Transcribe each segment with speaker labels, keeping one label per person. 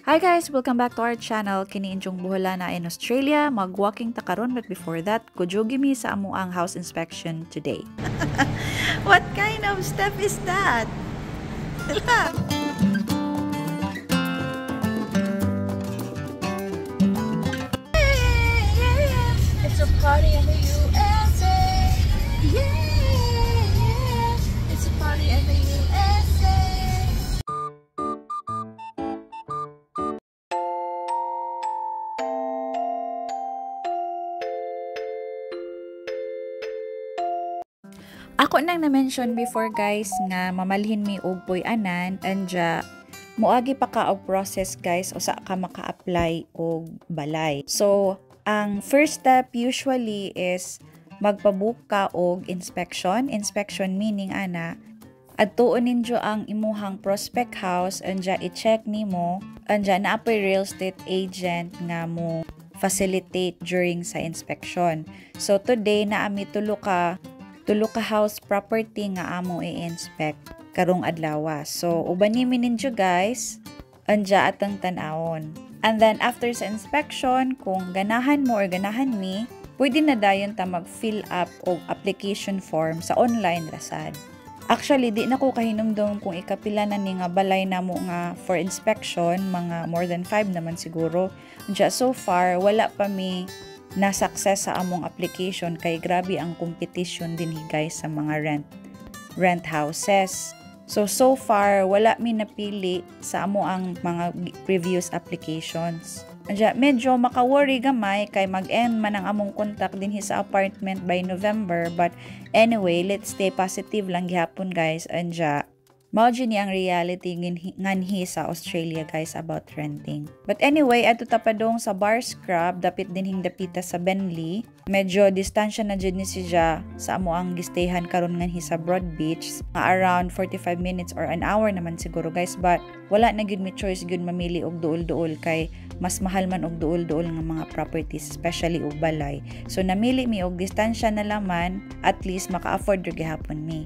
Speaker 1: Hi guys! Welcome back to our channel. Kini inyong Boholana in Australia. Mag-walking ta karon, but before that, kujugi mi sa amuang house inspection today.
Speaker 2: What kind of step is that?
Speaker 1: It's a party in the USA. Yeah. It's a party in the USA. Ako nang na-mention before guys nga mamalhin mi og puy-anan, anja moagi pa ka og process guys usa ka maka-apply og balay. So ang first step usually is magpabook ka og inspection. Inspection meaning ana adtuon ninyo ang imuhang prospect house, anja i-check nimo anja naa poy real estate agent nga mo facilitate during sa inspection. So today naa mi tulo ka house property nga amo i-inspect karong adlaw. So uban ni mi ninyo guys, anja atang tan-awon. And then after sa inspection, kung ganahan mo or ganahan mi, pwede na dayon ta mag-fill up og application form sa online rasad. Actually, di na ko kahinumdum kung ikapila na ni nga balay namo nga for inspection, mga more than 5 naman siguro. Anja so far wala pa mi na success sa among application kay grabe ang competition din guys sa mga rent houses. So far wala mi napili sa amo ang mga previous applications. Anja medyo maka-worry gamay kay mag-end man ang among contact dinhi sa apartment by November, but anyway, let's stay positive lang gihapon guys. Anja mao jud ni ang reality nganhi sa Australia guys about renting. But anyway, adto ta padong sa Bar Scrub, dapit din hing dapita sa Bentley. Medyo distansya na jud ni siya sa amo ang gistayhan karon nganhi sa Broadbeach. Mga around 45 minutes or an hour naman siguro guys, but wala na gyud mi choice gyud mamili og duol-duol kay mas mahal man og duol-duol nga mga properties, especially og balay. So namili mi og distansya na laman, at least maka-afford ra gihapon mi.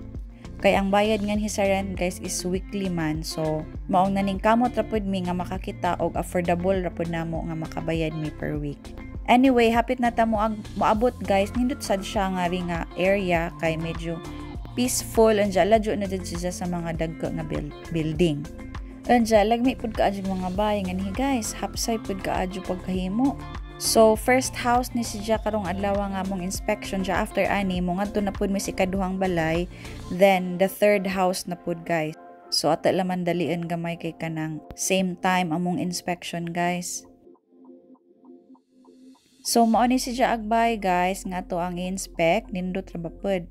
Speaker 1: Kay ang bayad nganhi sa rent guys is weekly man. So maong naning kamot ra pud mi nga makakita og affordable ra pud namo nga makabayad mi per week. Anyway, hapit na ta mo moabot guys. Nindot sad siya nga ri nga area kay medyo peaceful, anja ladyo na jud siya sa mga dagko nga building. Anja lagmi pud kaadyo mga bahay nganhi guys, hapsay pud kaadyo pagkahimo. So first house ni siya karong adlaw nga among inspection siya. After ani mo ngadto na pud mi sa ikaduhang balay, then the third house na pud guys. So ata laman dalian gamay kay kanang same time among inspection guys. So mao ni siya agbay guys nga ato ang inspect, nindot ra ba pud.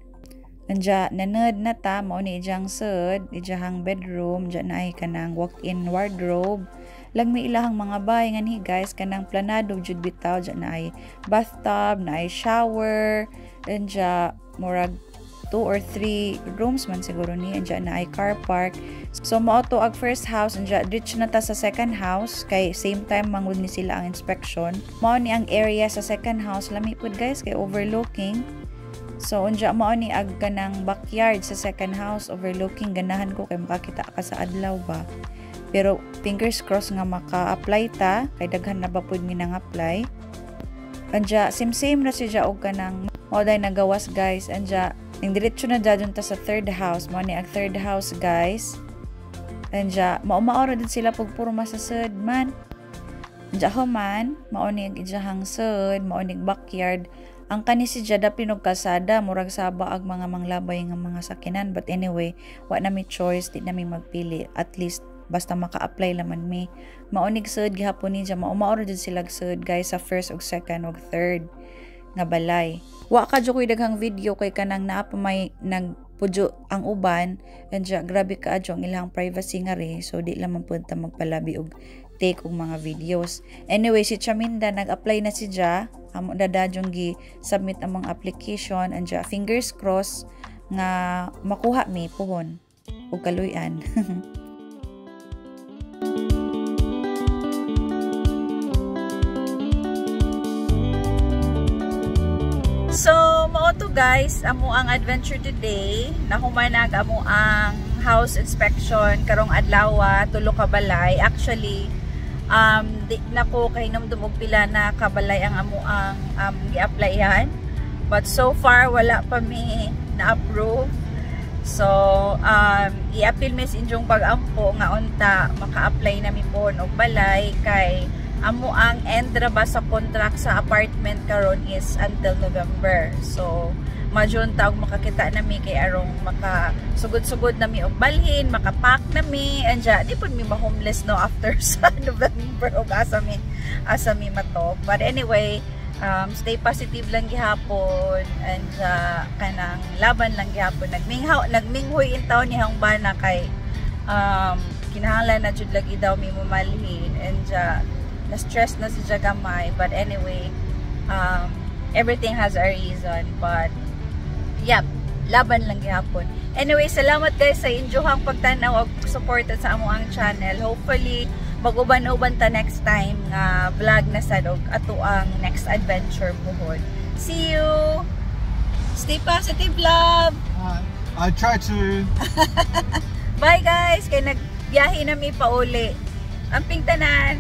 Speaker 1: Anja naned na ta, mao ni ijang sud, ijahang bedroom, dyan na ay kanang walk-in wardrobe. Lagmi ilahang mga bay nganhi guys, kanang planado jud bitaw, dyan na ay bathtub, na ay shower, anja murag 2 or 3 rooms man siguro ni, anja na ay car park. So mao to ag first house, anja reach na ta sa second house kay same time mangud ni sila ang inspection. Mao ni ang area sa second house, lami pud guys kay overlooking. So unja mao ni ag kanang backyard sa second house overlooking, ganahan ko kay makakita ka sa adlaw ba. Pero fingers crossed nga maka-apply ta kay daghan na ba pud mi nang apply. Anja same same ra siya og kanang mao day nagawas guys. Anja ning diretso na jadon ta sa third house, mao ni ang third house guys. Anja mao-mao ra din sila pag puro masasud man. Anja human mao ni ang ijahang sud, mao ni backyard. Ang kani si Jada pinog kalsada, murag saba ag mga manglabay nga mga sakinan. But anyway, wa na mi choice, di na mi magpili. At least basta maka-apply laman mi. Maunig sud gihapon ni dyan, mao-mao ra jud sila sud guys sa first ug second ug third nga balay. Wa ka jud koy daghang video kay kanang naa pa may nagpudyo ang uban, anja grabe kaadyo ang ilang privacy nga ri, so di lamang pud ta magpalabi og take og mga videos. Anyway, si Chaminda nag-apply na si Ja, amo dadadyong gi submit ang mga application, anja fingers crossed nga makuha mi puhon og kaluy-an. So mao to guys, amo ang adventure today. Nahumanag amo ang house inspection karong adlaw, tulo ka balay. Actually, Di na ko kahinumdum og pila na kabalay ang amo ang gi-applyan. But so far wala pa mi na-approve. So, i-appeal mi sa inyong pag-ampo nga unta maka-apply na mi po og balay kay amo ang end ra ba sa contract sa apartment karon is until November. So, madyon ta og makakita na mi kay arong maka sugod-sugod na mi og balhin, makapack na mi, anja di pud mi ma-homeless, no, after sa November og asa mi mato. But anyway, stay positive lang gihapon and kanang laban lang gihapon. Nagminghaw, nagminghoy in taon ni hang bana kay kinahanglan na jud lagi daw mi momalhin and na stress na si gamay. But anyway, everything has a reason, but yep, laban lang gihapon. Anyway, salamat guys sa inyohang pagtanaw ug suporta sa amo ang channel. Hopefully mag-uban-uban ta next time nga vlog na sad og ato ang next adventure buhod. See you. Stay positive, love.
Speaker 3: I try to.
Speaker 1: Bye guys, kay nagbiyahe na mi pauli. Amping tanan.